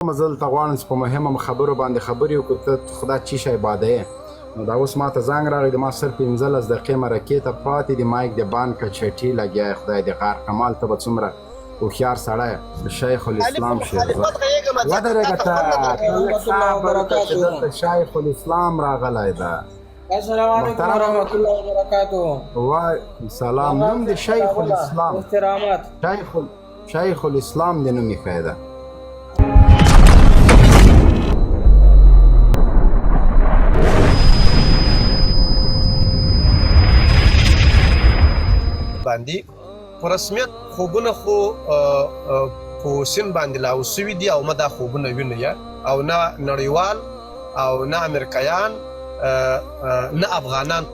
زه دلته غواړم چې په مهمو خبرو باندې خبرې وکړو، ته خدا چی شی باده یې. نو دا اوس ماته زنګ راغی، د ما صرف 15 دقیقې مرکې ته پاتې دي، مایک دې بند که چټي لګیا یې، خدای دې غرق که مال ته به څومره هوښیار سړی شیخ الاسلام شیرزاد ودرېږه ته ته لږ صبر وکړه چې دلته شیخ الاسلام راغلی ده. السلام علیکم ورحمت الله وبرکاته. وای سلام، نوم د شیخ الاسلام احترامات. شیخ الاسلام د نوم ایښی ده. باندې په رسمیت خوبونه خو په سین باندې لاو سوي دي او ما دا خوبونه ویني او نه نړیوال او نه امریکایان نه افغانان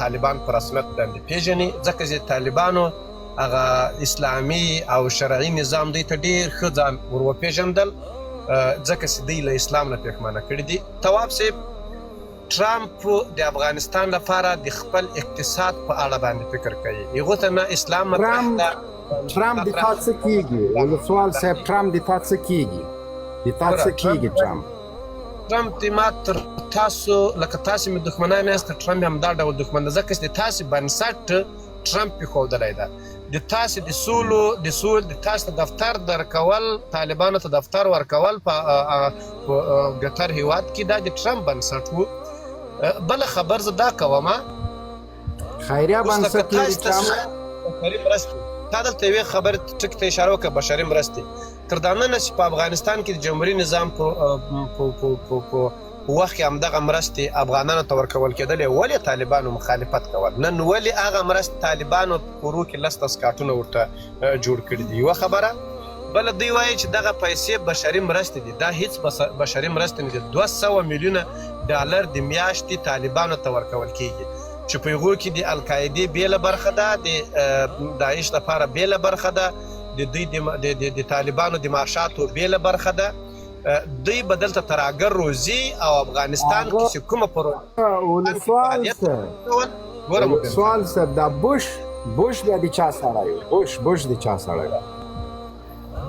طالبان په رسمیت باندې پیژني، ځکه چې طالبانو هغه اسلامي او شرعي نظام دوی ته ډیر ښه ځان ور وپیژندل، ځکه چې دوی له اسلام نه پښمانه کړي دي. تواب صاحب، ټرمپ د افغانستان لپاره د خپل اقتصاد په اړه باندې فکر کوي، هغه ته نه اسلام مطرح ده. ټرمپ د تا څه کیږي ولسوال صاحب؟ ټرمپ د تا څه کیږي؟ د تا څه کیږي ټرمپ؟ ټرمپ د ما تر تاسو لکه تاسو مې دښمنان یاست، ټرمپ هم دا ډول دښمن ده، ځکه چې د تاسو بنسټ ټرمپ پېښودلی ده. د تاسو د سولو د سول د تاسو دفتر درکول، طالبانو ته دفتر ورکول په قطر هیواد کې، دا د ټرمپ بنسټ وو. بل خبر زه دا کوم، خیریه بنسټ لري ټرمپ. بشري مرستې، تا دلته یوې خبرې ټکي ته اشاره وکړه، بشري مرستې تر دا ننه چې په افغانستان کې د جمهوري نظام په وخت کې همدغه مرستې افغانانو ته ورکول کېدلې، ولې طالبانو مخالفت کول؟ نن ولې هغه مرستې طالبانو کورو کې لس لس کارټونه ورته جوړ کړي دي؟ یوه خبره. بله، دوی وایي چې دغه پیسې بشري مرستې دي، دا هیڅ بشري مرستې نه دي. 200 میلیونه ډالر د میاشتې طالبانو ته ورکول کېږي چې په هغو کې د القاعدې بېله برخه ده، د داعش لپاره بېله برخه ده، د دوی د طالبانو د معاشاتو بېله برخه ده. دوی به دلته ترهګر روزي او افغانستان کې چې کومه پروژه ولسوال صاحب، دا بوش بوش بیا د چا سړی؟ بوش بوش د چا سړی؟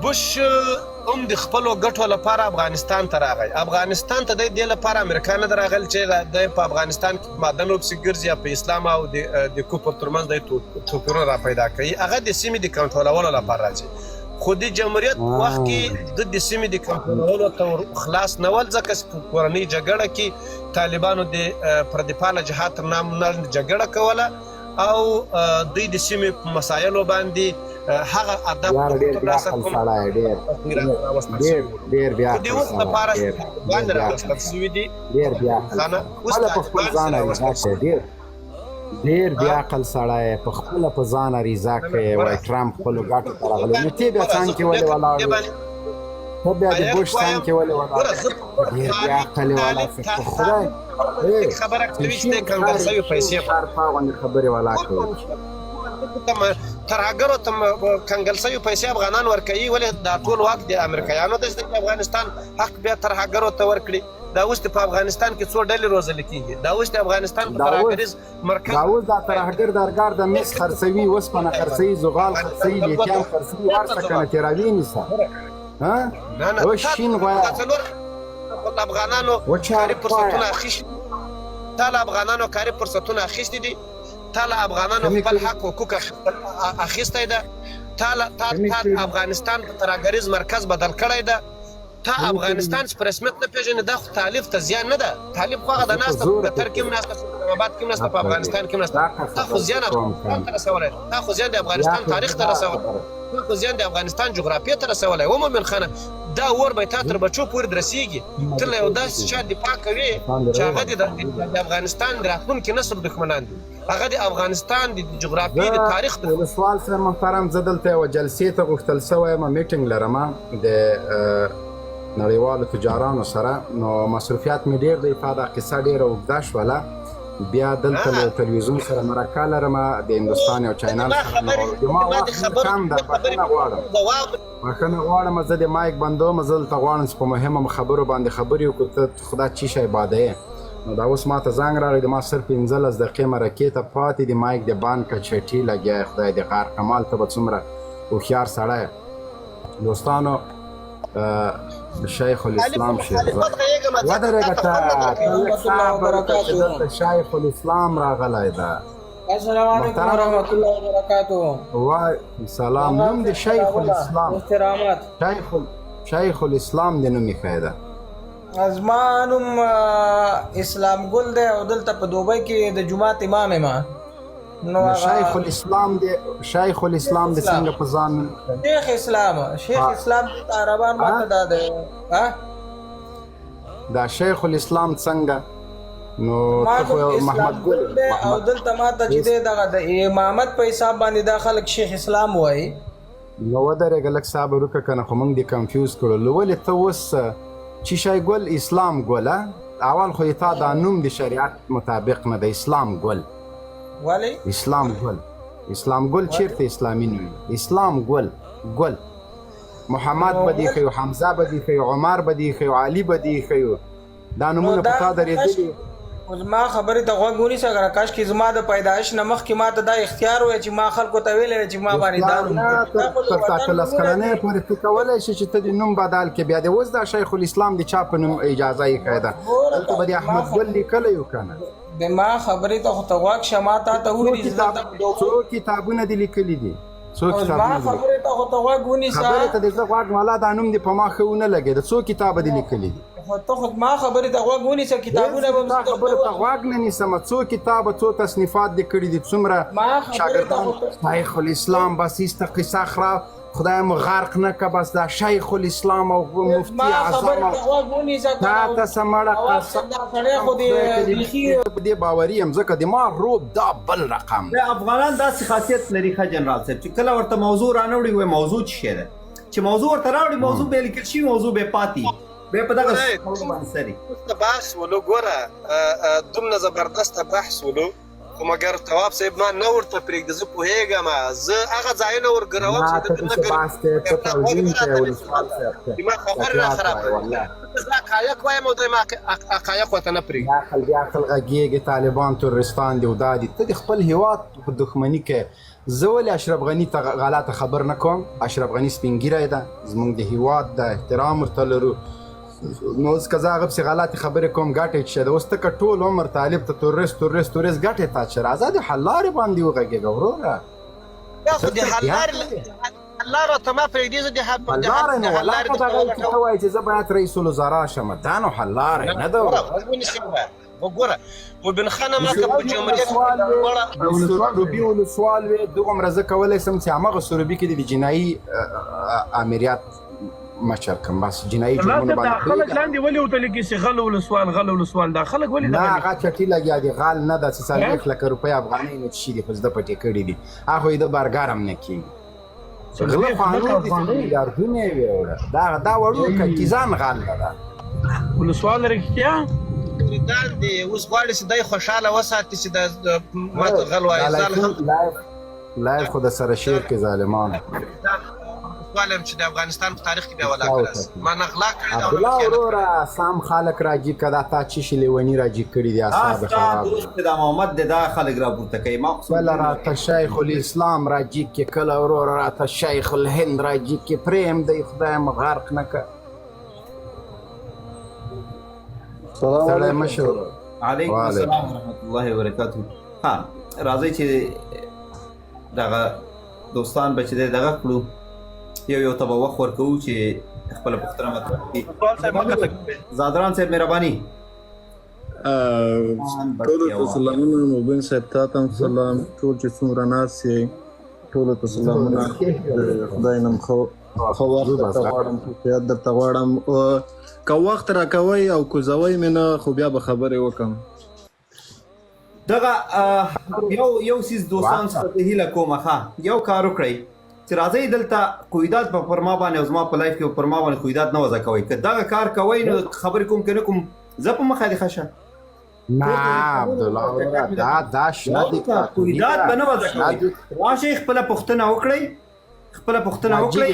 بوش هم د خپلو ګټو لپاره افغانستان ته راغی. افغانستان ته د دې لپاره امریکا نه راغلی چې د په افغانستان کې معدن وپسې ګرځي یا په اسلام او د کفر ترمنځ د توپیرونه را پیدا کوي، هغه د سیمې د کنټرولولو لپاره راځي. خو د جمهوریت وخت کې د سیمې د کنټرولولو ته خلاص نه ول، ځکه چې په کورنۍ جګړه کې طالبانو د پردیپاله جهاد تر نام لاندې جګړه کوله او دوی د سیمې په مسایلو باندې هغه ادب ترلاسه کوم ډیر بیا د اوس لپاره باندې راوستل شوي دي. ډیر بیا خپله په خپل ځان عریضه کوي، ډیر ډیر بیا عقل سړی په خپله په ځان عریضه کوي. وای ټرمپ خپلو ګټو ته راغلی، نو ته بیا څنګ کې ولې ولاړ؟ ته بیا د بوش څنګ کې ولې ولاړ؟ ډیر بیا عقل والا په خدای خبره کوي چې کنګل شوې پیسې غوندې خبرې ولا کوي. ترهګرو ته کنګل شوې پیسې افغانان ورکوي، ولې دا ټول واک د امریکایانو دی چې د افغانستان حق بیا ترهګرو ته ورکړي؟ دا اوس په افغانستان کې څو ډلې روزل کېږي، دا اوس د افغانستان په ترهګریز مرکز دا اوس دا ترهګر درګار د مس خرڅوي، وسپنه خرڅوي، زغال خرڅوي، لیتیم خرڅوي، هر څه کنه تېراوي نیسه. ها او شین غویا افغانانو کاري فرصتونه اخیستي، تا له افغانانو کاري فرصتونه اخیستي دي، تا له افغانانو خپل حق حقوق اخیستی ده، تا افغانستان په ترهګریز مرکز بدل کړی ده، تا افغانستان چې په رسمیت نه پېژنې، دا خو طالب ته زیان نه ده. طالب خو هغه د ناسته په قطر کې هم ناسته، په اسلام اباد کې هم ناسته، په افغانستان کې هم ناسته. تا خو زیان افغانستان ته رسولی، تا خو زیان د افغانستان تاریخ ته رسولی، تا خو زیان د افغانستان جغرافیې ته رسولی. و مومن خانه، دا اور به تا تر بچو پورې درسېږي. ته له یو داسې چا دفاع کوې چې هغه د افغانستان د راتلونکي نسل دښمنان دي، هغه د افغانستان د جغرافیې د تاریخ. ولسوال صاحب محترم، زه دلته یوه جلسې ته غوښتل شوی یم، میټینګ لرم د نړیوالو تجارانو سره، نو مصروفیات مې ډېر دی. تا دا قصه ډېره اوږده شوله. بیا دلته له تلویزیون سره مرکه لرم د هندوستان یو چینل سره، نو زما وخت کم ده. بښنه غواړم، بښنه غواړم، زه د مایک بندوم. زه دلته غواړم چې په مهمو خبرو باندې خبرې وکړو، ته خدا چی شی باده یې. نو دا اوس ماته زنګ راغی، د ما صرف 15 دقیقې مرکې ته پاتې دي، مایک دې بند که چټي لګیا یې، خدای دې غرق که مال ته به څومره هوښیار سړی. دوستانو شیخ الاسلام شیرزاد ودرېږه ته دلته شیخ الاسلام راغلی ده. السلام علیکم ورحمت الله وبرکاته. وعلیکم سلام. نوم د شیخ الاسلام، احترامات. شیخ الاسلام د نوم ایښی ده. زما نوم اسلام ګل دی او دلته په دوبۍ کې د جومات امام یم. نو شیخ الاسلام دی، شیخ الاسلام د څنګه په ځان شیخ اسلام، شیخ اسلام عربان ماته دا دی. ها دا شیخ الاسلام څنګه؟ نو ته خو محمد ګل او دلته ماته چې دی دغه د امامت په حساب باندې دا خلک شیخ اسلام وایي. نو ودرېږه لږ صاحب وروکه که نه خو موږ دې کنفیوز کړو. ولې ته اوس چې شی ګل اسلام ګل، اول خو تا دا نوم د شریعت مطابق نه دی. اسلام ګل ولی؟ اسلام ګل، اسلام ګل چیرته اسلامي نوم؟ اسلام ګل، ګل محمد به دې ښیو، حمزه به دې ښیو، عمر به دې ښیو، علي به دې ښیو، دا نومونه په تا درېدلي. زما خبرې ته غوږ ونیسه که کاشکې زما د پیدایش نه مخکې ما ته دا اختیار وای چې ما خلکو ته ویلی وای چې ما باندې دا نوم تر 18 کلنۍ پورې ته کولی شې چې ته د نوم بدل کړې. بیا دې اوس دا شیخ الاسلام د چا په نوم اجازه ایښی ده؟ دلته به د احمد ګل لیکلی و که نه؟ د ما خبرې ته خو ته غوږ شه، ما تا ته وویل څو کتابونه دې لیکلي دي؟ څو کتابونه؟ زما خبرې ته خو ته غوږ ونیسه. خبرې ته دې زه غوږ والا دا نوم دې په ما ښه ونه لګېده. څو کتابه دې لیکلي دي؟ ته خو ما خبرې ته غوږ ونیسه، کتابونه به تا خبرې ته غوږ نه نیسم. څو کتابه، څو تصنیفات دې کړي دي؟ څومره شاګردان؟ شیخ الاسلام بس ایسته قصه خراب، خدای مو غرق نه که. بس دا شیخ الاسلام او مفتي اعظم تا ته څه مړه قسم په دې باوري یم، ځکه د ما روب دا بل رقم دی. افغانان داسې خاصیت لري ښه جنرال صاحب چې کله ورته موضوع رانه وړي وایي موضوع څه شی ده، چې موضوع ورته راوړي موضوع به لیکل شوي، موضوع به پاتې بیا په دغه باندې سري. بحث ولو ګوره دومره زبردسته بحث ولو، خو مګر تواب صاحب ما نه ورته پرېږده. زه پوهېږم، زه هغه ځایونه ورګروم چې ما خبرې را خرابوي. زه حقایق وایم او دی ما حقایق ورته نه پرېږدي. عقل بې عقل غږېږي، طالبان تروریستان دي او دا دي. ته د خپل هیواد په دښمني کې. زه ولې اشرف غني ته غلطه خبر نه کوم؟ اشرف غني سپین ږیری ده، زموږ د هیواد ده، احترام ورته لرو. نو اوس که زه هغه پسې غلطې خبرې کوم ګټه یې څه ده؟ اوس ته که ټول عمر طالب ته تروریست تروریست تروریست، ګټه یې تا څه؟ راځه د حل لارې باندې وغږېږه وروره. دا خو د حل لارې ته ما پرېږدي، زه د حل لارې نه ولا په دغه کې ته وایې چې زه باید رئیس الوزرا شم، دا نو حل لارې نه ده. وګوره مبین خان ما که په جمهوریت سروبي ولسوال وې، دغومره زه کولی شم چې هماغه سروبي کې د جنایي آمریت مشر کم، بس جنایي جرمونه باندې. خلک لاندې ولې ورته لیکي چې غل ولسوال، غل ولسوال؟ دا خلک ولې نه هغه چټي لګیا دي؟ غل نه ده چې 40 لکه روپۍ افغانۍ نه څه دي، خو زده پټې کړي دي، هغه یې د برګر هم نه کېږي. غله خو هنور دي چې میلیاردونه یې ویوړه. دا وړوکی کیزان غل ده ولسوال. رښتیا مریدان دي، اوس غواړي چې دی خوشحاله وساتي چې د ماته غل وایي. لایف خو د سره شعر کې ظالمان یم چې د افغانستان په تاریخ کې بیا ولاکه راسي. ما نه غلا کړې ده. عبدالله وروره سم خلک راجي که دا تا چې شي لیوني راجي کړي دي، اعصاب خراب. دوست دا محمد دی، دا خلک راپورته کوي. ما کله راته شیخ الاسلام راجي کې، کله وروره راته شیخ الهند راجي کې. پرېم دی خدای مو غرق نه که. سلام مشر. علیکم السلام ورحمت الله وبرکاته. ها راځئ چې دغه دوستان به چې دی دغه کړو، یو یو ته به وخت ورکوو چې خپله پوښتنه مطرح کړي. زادران صاحب مهرباني. ټولو ته سلامونه، مبین صاحب تا ته هم سلام، ټول چې څومره ناست یئ ټولو ته سلامونه. خدای نم ښه وخت درته غواړم، صحت درته غواړم. که وخت راکوئ او کوزوئ مې نه، خو بیا به خبرې وکړم. دغه یو یو څیز دوستان څخه هیله کومه، ښه یو کار وکړئ چې راځئ دلته قیودات په پر ما باندې او زما په لایف کې پر ما باندې قیودات نه وضع کوئ. که دغه کار کوئ نو خبرې کوم که نه کوم، زه په مخه دې ښه شه. نه عبدالله دا دا شنه قیودات به نه وضع کوئ. راشئ خپله پوښتنه وکړئ، خپله پوښتنه وکړئ،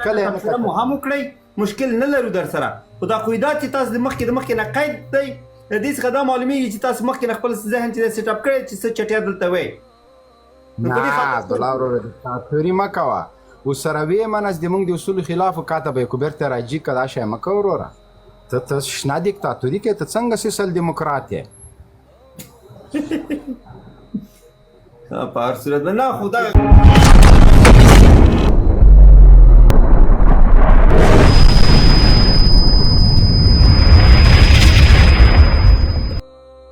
کله مو هم وکړئ، مشکل نه لرو در سره. خو دا قیودات چې تاسو د مخکې نه قید دی، له دې څخه دا معلومیږي چې تاسو مخکې نه خپل ذهن چې سیټ اپ کړی چې څه چټیا دلته وایي. نه عبدالله وروره دیکتاتوري مه کوه. ورسره ویې منه چې د موږ د اصولو خلاف و کاته به یې کو بیرته راجیګ که دا شی مه کوه وروره ته ته شنه دیکتاتوري کوې ته څنګه سوسیال دیموکرات یې. په هر صورت نه خو دا.